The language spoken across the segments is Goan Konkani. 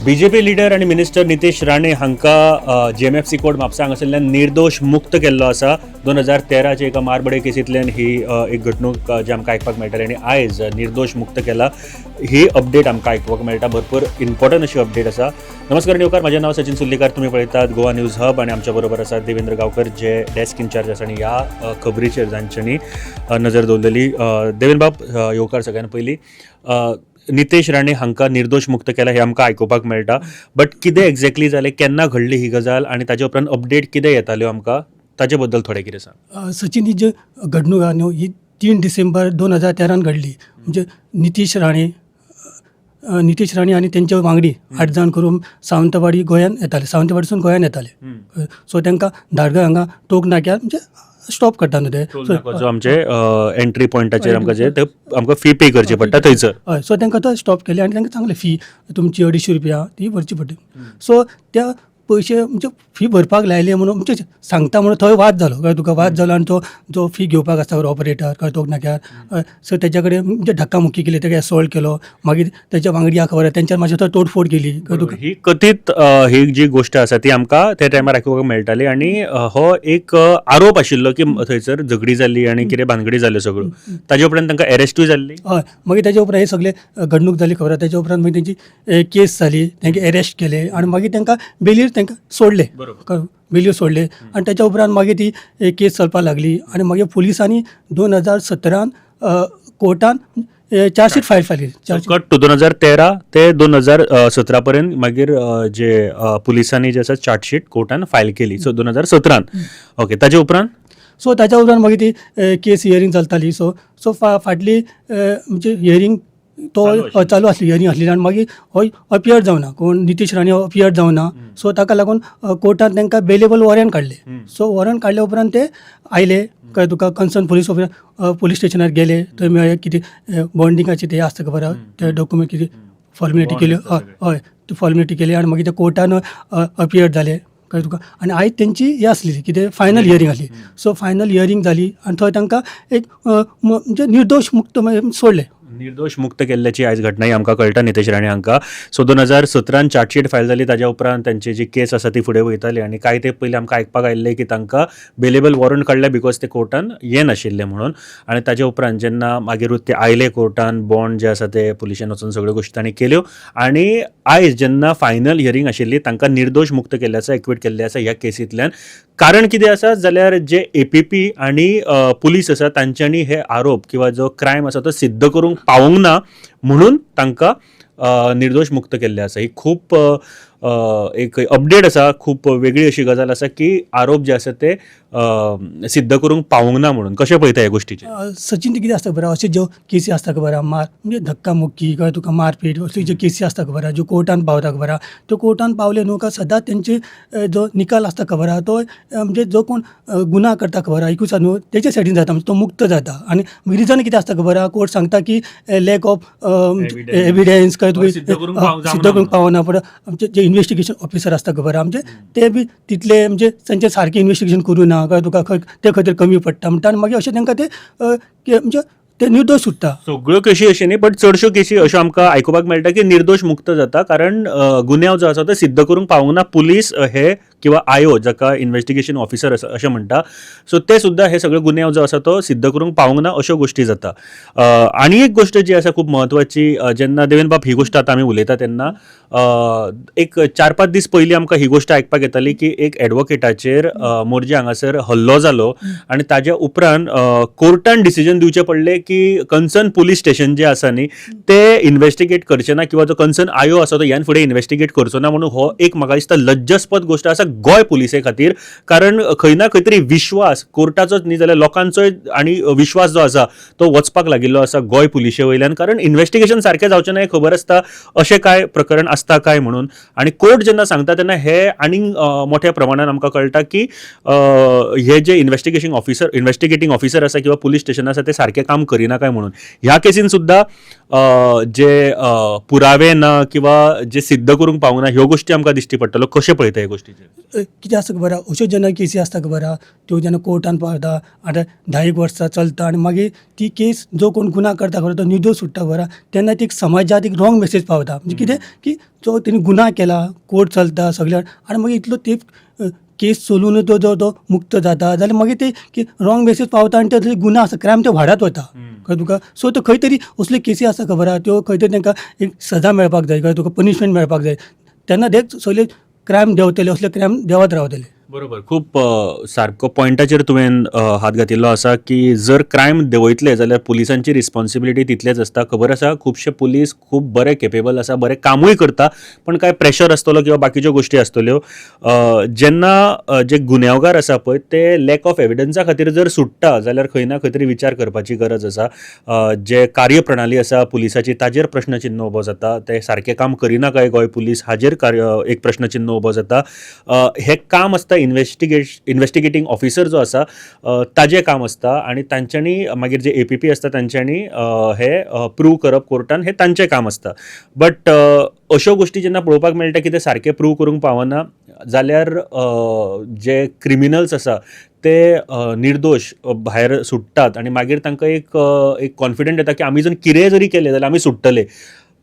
बीजेपी लिडर आनी मिनिस्टर नितेश राणे हांकां जीएमएफसी कोर्ट म्हापसा हांगासरल्यान निर्दोश मुक्त केल्लो आसा. 2013चे एका मारबडय केसींतल्यान ही एक घडणूक जी आमकां आयकपाक मेळटाली आनी आयज निर्दोश मुक्त केला ही अपडेट आमकां आयकपाक मेळटा. भरपूर इम्पॉर्टंट अशी अपडेट आसा. नमस्कार, येवकार. म्हजें नांव सचिन सुर्लीकार. तुमी पळयतात गोवा न्यूज हब आनी आमच्या बरोबर आसा देवेंद्र गांवकर, जे डेस्क इन्चार्ज आसा आनी ह्या खबरीचेर जांच्यांनी नजर दवरलेली. देवेंद्र बाब, येवकार. सगळ्यान पयलीं नितेश राणे हांकां निर्दोश मुक्त केला हें आमकां आयकुपाक मेळटा, बट कितें एक्झॅक्टली जालें, केन्ना घडली ही गजाल आनी ताजे उपरांत अपडेट कितें येताल्यो आमकां, ताजे बद्दल थोडें कितें सांग. सचिन, ही जी घडणूक आहा न्हू, ही 3 डिसेंबर 2013न घडली. म्हणजे नितीश राणे आनी तेंचे वांगडी आठ जाण करून सावंतवाडी गोंयान येताले, सावंतवाडीसून गोंयान येताले. सो तांकां धारगळ हांगा टोल नाक्यार म्हणजे स्टॉप करता न्हू ते. टोल जो आमचे एंट्री पॉयंटाचेर आमकां जे ते आमकां फी पे करची पडटा थंयसर. हय, सो तांकां तो स्टॉप केले आनी तांकां सांगलें, फी तुमची 250 रुपया ती भरची पडटली. सो त्या पयशे म्हणजे फी भरपाक लायले म्हणून, म्हणजे सांगता म्हणून थंय वाद जालो. कळ्ळें तुका? वाद जालो आनी तो जो फी घेवपाक आसता ऑपरेटर, कळ्ळें, टोल नाक्यार, हय, सो तेच्या कडेन म्हणजे धक्कामुक्की केली, तेका एसॉल्ट केलो. मागीर तेच्या वांगडी आहा खबर आहा, तेंच्यान मातशें थंय तोडफोड केली. कळ्ळें तुका? ही कथीत ही जी गोश्ट आसा ती आमकां त्या टायमार आयकुपाक मेळटाली आनी हो एक आरोप आशिल्लो की थंयसर झगडी जाल्ली आनी कितें भानगडी जाल्यो सगळ्यो. ताजे उपरांत तांकां अरेस्टूय जाल्ली. हय, मागीर तेच्या उपरांत हे सगळे घडणूक जाली खबर आहा. तेच्या उपरांत मागीर तेंची केस जाली, तेंकां एरेस्ट केले आनी मागीर तांकां बेलीर तांकां सोडले. बेलीर सोडले आनी तेच्या उपरांत मागीर ती केस चलपाक लागली आनी मागीर पुलिसांनी 2017न कोर्टान चार्जशीट फायल केली. चार्जशीट. कट टू 2013 ते 2017 पर्यंत मागीर जे पुलिसांनी जे आसा चार्जशीट कोर्टान फायल केली, सो 2017न. ओके, ताजे उपरांत? सो ताच्या उपरांत मागीर ती केस हियरींग चलताली. सो सो फा फाटली म्हणजे हियरींग तो चालू आशिल्ली. हय, चालू आसली, हियरींग आसली आनी मागीर हो अपियर जावना कोण, नितीश राणे अपियर जावना. सो ताका लागून कोर्टान तांकां बेलेबल वॉरंट काडले. सो वॉरंट काडल्या उपरांत ते आयले, कळ्ळें तुका, कन्सर्न पुलीस ऑफिसर पुलीस स्टेशनार गेले. थंय मेळ्ळे कितें बॉन्डिंगाचे ते आसता खबर आहा, ते डॉक्युमेंट कितें फॉर्मेलिटी Bond केल्यो. आसता हय हय ती फॉर्मेलिटी केली आनी मागीर ते कोर्टान अपियर जाले, कळ्ळें तुका. आनी आयज तेंची हें आसली कितें फायनल हियरींग आसली. सो फायनल हियरींग जाली आनी थंय तांकां एक म्हणजे निर्दोश मुक्त मागीर सोडले. निर्दोश मुक्त केल्ल्याची आयज घटना ही आमकां कळटा नितेश राणे हांकां. सो 2017न चार्जशीट फायल जाली, ताज्या उपरांत तांची जी केस आसा ती फुडें वयताली आनी कांय तेंप पयलीं आमकां आयकपाक आयिल्लें की तांकां बेलेबल वॉरंट काडलें because ते कोर्टान येनाशिल्ले म्हणून. आनी ताजे उपरांत जेन्ना मागीर ते आयले कोर्टान, बॉन्ड जे आसा ते पुलिशेन वचून सगळ्यो गोश्टी तांणी केल्यो आनी आयज जेन्ना फायनल हियरींग आशिल्ली, तांकां निर्दोश मुक्त केल्लें आसा, एक्वीट केल्लें आसा ह्या केसींतल्यान. कारण कितें आसा जाल्यार जे एपीपी आनी पुलीस आसा तांच्यांनी हे आरोप किंवा जो क्रायम आसा तो सिद्ध करूंक पावूंक ना म्हणून तांकां निर्दोश मुक्त केल्लें आसा. ही खूब अ, अ, एक अपडेट आसा, खूब वेगळी अशी गजाल आसा की आरोप जे आसा ते सिद्ध करूंक पावूंक ना म्हणून. कशें पळयता ह्या गोश्टीचेर? सचिन, ते कितें आसता खबर आहा, अशे ज्यो केसी आसता खबर आहा, मार म्हणजे धक्कामुक्की, कळ्ळें तुका, मारपीट, असल्यो ज्यो केसी आसता खबर आहा, ज्यो कोर्टान पावता खबर आहा, त्यो कोर्टान पावले न्हू काय सदांच तेंचे जो निकाल आसता खबर आहा, तो म्हणजे जो कोण गुन्हा करता खबर आहा, एकूच न्हू तेच्या सायडीन जाता, म्हणजे तो मुक्त जाता. आनी रिजन कितें आसता खबर आहा, कोर्ट सांगता की लॅक ऑफ Evidence. Evidence, कळ्ळें तुका? सिद्ध करूंक जावना सिद्ध करूंक म्हणून. पावना. पण आमचे जे इन्वेस्टिगेशन ऑफिसर आसता खबर आहा, म्हणजे ते बी तितले म्हणजे तेंचे सारकें इन्वेस्टिगेशन करूं ना, कळ्ळें तुका, खंय ते खंय तरी कमी पडटा म्हणटा आनी मागीर अशें तांकां ते म्हणजे ते निर्दोश सुट्टा. सगळ्यो केशी अशें न्ही, बट चडश्यो केशी अश्यो आमकां आयकुपाक मेळटा की निर्दोश मुक्त जाता, कारण गुन्यांव जो आसा तो सिद्ध करूंक पावूंक ना पुलीस हे किंवा आयो, जाका इन्व्हेस्टिगेशन ऑफिसर आसा अशें म्हणटा. सो ते सुद्दां हे सगळे गुन्यांव जो आसा तो सिद्ध करूंक पावूंक ना, अश्यो गोश्टी जाता. आनी एक गोश्ट जी आसा खूब म्हत्वाची, जेन्ना देवेन बाब ही गोश्ट आतां आमी उलयता तेन्ना एक 4-5 दीस पयलीं आमकां ही गोश्ट आयकपाक येताली की एक एडवोकेटाचेर मोरजे हांगासर हल्लो जालो आनी ताज्या उपरांत कोर्टान डिसिजन दिवचें पडलें की कन्सर्न पुलीस स्टेशन जे आसा न्ही ते इन्व्हेस्टिगेट करचे ना किंवा जो कन्सर्न आयो आसा तो ह्यान फुडें इन्व्हेस्टिगेट करचो ना म्हणून. हो एक म्हाका दिसता लज्जास्पद गोश्ट आसा गोंय पुलिसे खातीर, कारण खंय ना खंय तरी विश्वास कोर्टाचोच न्ही जाल्यार लोकांचोय आनी विश्वास जो आसा तो वचपाक लागिल्लो आसा गोंय पुलिशे वयल्यान, कारण इन्व्हेस्टिगेशन सारकें जावचें ना हें खबर आसता अशें काय प्रकरण आसता काय म्हणून. आनी कोर्ट जेन्ना सांगता तेन्ना हे आनीक मोठ्या प्रमाणान आमकां कळटा की हे जे इन्व्हेस्टिगेटींग ऑफिसर आसा किंवा पुलीस स्टेशन आसा ते सारकें काम करिना काय म्हणून. ह्या केसीन सुद्दां जे पुरावे ना किंवा जे सिद्ध करूंक पावूंक ना ह्यो गोश्टी आमकां दिश्टी पडटलो. कशें पळयता ह्या गोश्टीचेर? कितें आसता खबर आहा, अश्यो जेन्ना केसी आसता खबर आहा त्यो जेन्ना कोर्टान पावता आतां 10 एक वर्सां चलता आनी मागीर ती केस जो कोण गुना करता खबर तो निर्दोश सुट्टा खबर आहा, तेन्ना ती एक समाजात एक रॉंग मेसेज पावता. म्हणजे कितें की जो तेणी गुना केला कोर्ट चलता सगळ्या आनी मागीर इतलो तेंप केस चलून तो जो तो मुक्त जाता जाल्यार मागीर ते की रॉंग मेसेज पावता आनी ते गुना आसा क्रायम ते वाडत वता, कळ्ळें तुका. सो त्यो खंय तरी असल्यो केसी आसा खबर आहा त्यो खंय तरी तांकां एक सजा मेळपाक जाय, कळ्ळें तुका, पनिशमेंट मेळपाक जाय, तेन्ना ते सगळे क्रायम देंवतले, असले क्रायम देंवत रावतले. बरोबर, खूब सारको पॉयंटाचेर तुवें हात घातिल्लो आसा की जर क्रायम देंवयतले जाल्यार पुलिसांची रिस्पॉन्सिबिलिटी तितलेच आसता. खबर आसा खुबशे पुलीस खूब बरे केपेबल आसा, बरें कामूय करता, पण कांय प्रेशर आसतलो किंवा बाकीच्यो गोश्टी आसतल्यो. जेन्ना जे गुन्यांवकार आसा पळय ते लॅक ऑफ एविडन्सा खातीर जर सुट्टा जाल्यार खंय ना खंय तरी विचार करपाची गरज आसा. जे कार्यप्रणाली आसा पुलिसाची ताजेर प्रश्नचिन्न उबो जाता, ते सारकें काम करिना काय गोंय पुलीस हाजेर कार्य एक प्रश्नचिन्न उबो जाता. हें काम आसता इन्वेस्टिगेटींग ऑफिसर जो आसा ताजें काम आसता आनी तांच्यांनी मागीर जे एपीपी आसता तांच्यांनी हे प्रूव करप कोर्टान हें तांचें काम आसता. बट अश्यो गोश्टी जेन्ना पळोवपाक मेळटा की ते सारकें प्रूव करूंक पावना जाल्यार जे क्रिमिनल्स आसा ते निर्दोश भायर सुट्टात आनी मागीर तांकां एक एक कॉन्फिडंट येता की आमी जर कितेंय जरी केलें जाल्यार आमी सुट्टले.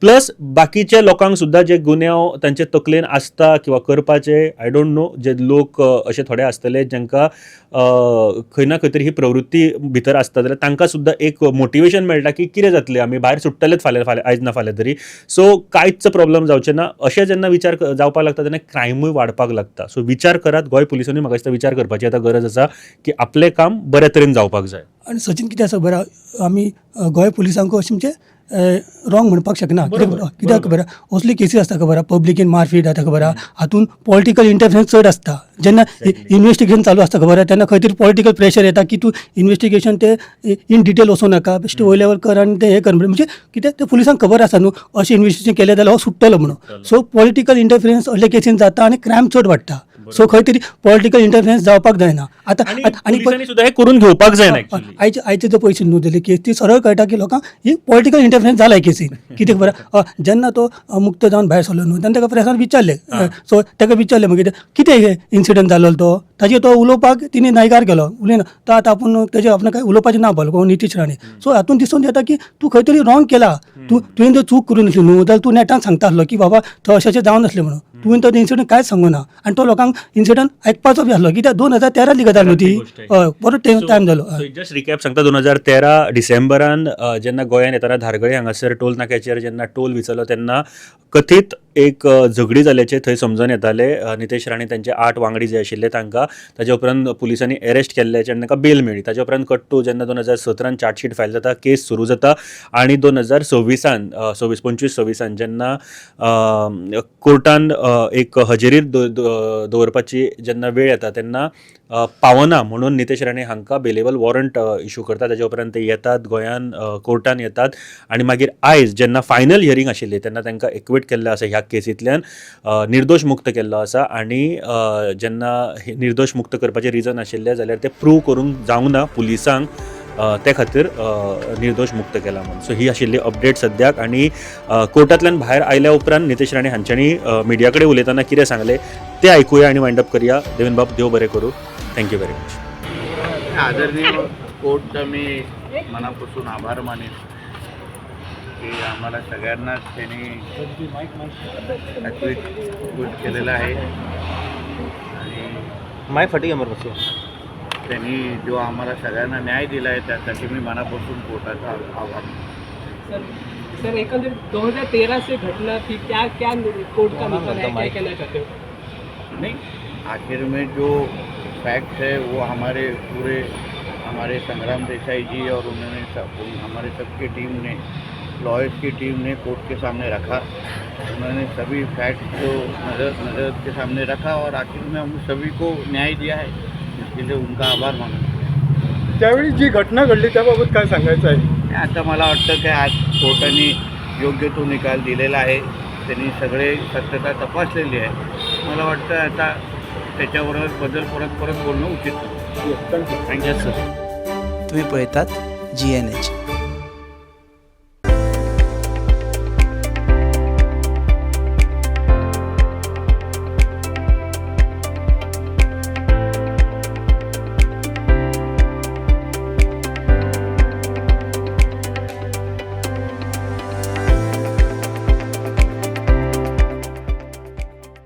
प्लस बाकीच्या लोकांक सुद्दां जे गुन्यांव तांचे तकलेन आसता किंवा करपाचे, I don't know, जे लोक अशे थोडे आसतले जांकां खंय ना खंय तरी ही प्रवृत्ती भितर आसता जाल्यार तांकां सुद्दां एक मोटिवेशन मेळटा की कितें जातलें, आमी भायर सुट्टलेच फाल्यां, फाल्यां आयज ना फाल्यां तरी, सो कांयच प्रॉब्लम जावचें ना. अशें जेन्ना विचार जावपाक लागता तेन्ना क्रायमूय वाडपाक लागता. सो विचार करात, गोंय पुलिसांनी म्हाका दिसता विचार करपाची आतां गरज आसा की आपलें काम बऱ्या तरेन जावपाक जाय. आनी सचिन कितें आसा खबर आहा, आमी गोंय पुलिसांक अशें म्हणजे रॉंग म्हणपाक शकना. कित्याक खबर आहा, असल्यो केसी आसता खबर आहा, पब्लिकेन मारपीट जाता खबर आहा, हातून पॉलिटिकल इंटरफिरन्स चड आसता. जेन्ना इन्वेस्टिगेशन चालू आसता खबर आहा तेन्ना खंय तरी पॉलिटिकल प्रेशर येता की तूं इन्वेस्टिगेशन ते इन डिटेल वचूं नाका, बेश्टें वयल्या लेवल कर आनी तें हें कर. म्हणजे कितें तें पुलिसांक खबर आसा न्हू अशें इन्वेस्टिगेशन केलें जाल्यार हो सुट्टलो म्हणून. सो पॉलिटिकल इंटरफिरन्स असल्या केसीन जाता आनी क्रायम चड वाडटा. सो खंय तरी पॉलिटिकल इंटरफिरन्स जावपाक जायना आतां. आनी पुलिसांनी सुद्दां हें करून घेवपाक जायना एक्चुअली. आयचे जो पयशे न्हू जाली केस ती सरळ कळटा की लोकांक ही पॉलिटिकल इंटरफिरन्स जाला केसीन. कितें खबर आहा, जेन्ना तो मुक्त जावन भायर सरलो न्हू तेन्ना ताका प्रेसान विचारलें, सो ताका विचारलें मागीर कितें हें इन्सिडंट जाल्लो तो, ताजेर तो उलोवपाक तिणें न्हयकार केलो, उलयना तो. आतां आपूण तेजेर आपणाक कांय उलोवपाचें ना बोल कोण नितीश राणे. सो हातून दिसून येता की तूं खंय तरी रॉंग केला, तूं तुवें जर चूक करून नासली न्हू जाल्यार तूं नेटान सांगता आसलो की बाबा थंय अशें अशें जावन आसलें म्हणून. तुवें तो इन्सिडंट कांयच सांगू ना आनी तो लोकांक इन्सिडंट आयकपाचो बी आसलो कित्याक 2013 ली गजाल न्हू ती, हय बरो टायम जालो. जस्ट रिकॅप सांगता, 2013 डिसेंबरान जेन्ना गोंयान येताना धारगळे हांगासर टोल नाक्याचेर जेन्ना टोल विचारलो तेन्ना कथीत एक झगडी जाल्याचें थंय समजून येतालें. नितेश राणे तांचे 8 वांगडी जे आशिल्ले तांकां ताजे उपरांत पुलिसांनी अरेस्ट केल्ल्याचे आनी तांकां बेल मेळ्ळी. ताजे उपरांत कट्टू जेन्ना 2017 चार्जशीट फायल जाता, केस सुरू जाता आनी 2026 सव्वीस पंचवीस सव्वीसान जेन्ना कोर्टान एक हजेरीर दवरपाची जेन्ना वेळ येता तेन्ना पावना म्हणून नितेश राणे हांकां बेलेबल वॉरंट इशू करता. ताजे उपरांत ते येतात गोंयान, कोर्टान येतात आनी मागीर आयज जेन्ना फायनल हियरींग आशिल्ली तेन्ना तांकां एक्विट केल्लें आसा, ह्या केसींतल्यान निर्दोश मुक्त केल्लो आसा. आनी जेन्ना निर्दोश मुक्त करपाचें रिजन आशिल्लें जाल्यार तें प्रूव करूंक जावंक ना पुलिसांक, ते खातीर निर्दोश मुक्त केला म्हणून. सो ही आशिल्ली अपडेट सद्याक. आनी कोर्टांतल्यान भायर आयल्या उपरांत नितेश राणे हांच्यांनी मिडिया कडेन उलयतना कितें सांगलें तें आयकुया आनी वायंड अप करया. देवेन बाब, देव बरें करूं. Thank you very much. आदरणीय कोर्टचा मी मनापासून आभार मानेन की आम्हाला सगळ्यांनाच त्यांनी ॲक्विट गुड केलेलं आहे आणि माय फाटी घे बसलो. त्यांनी जो आम्हाला सगळ्यांना न्याय दिला आहे त्यासाठी मी मनापासून कोर्टाचा आभार मानतो. सर सर, एकंदर 2013 से घटना थी, क्या क्या कोर्ट का निकाल है, क्या कहना चाहते हो? नहीं, आखिर में जो फैक्ट है वो हमारे पूरे हमारे संग्राम देसाई जी और उन्होंने सब हमारे सबकी टीम ने, लॉयर्स की टीम ने कोर्ट के सामने रखा. उन्होंने सभी फैक्ट को नज़र नज़र के सामने रखा और आखिर में हम सभी को न्याय दिया है, इसके लिए उनका आभार मानू. त्यावेळी जी घटना घडली त्याबाबत काय सांगायचं आहे? आता मला वाटतं की आज कोर्टाने योग्य तो निकाल दिलेला आहे. त्यांनी सगळे सत्यता तपासलेली आहे. मला वाटतं आता त्याच्याबरोबर बद्दल परत परत बोलणं उचित नाही. Thank you. Yes sir. तुम्ही पळयतात जीएनएच.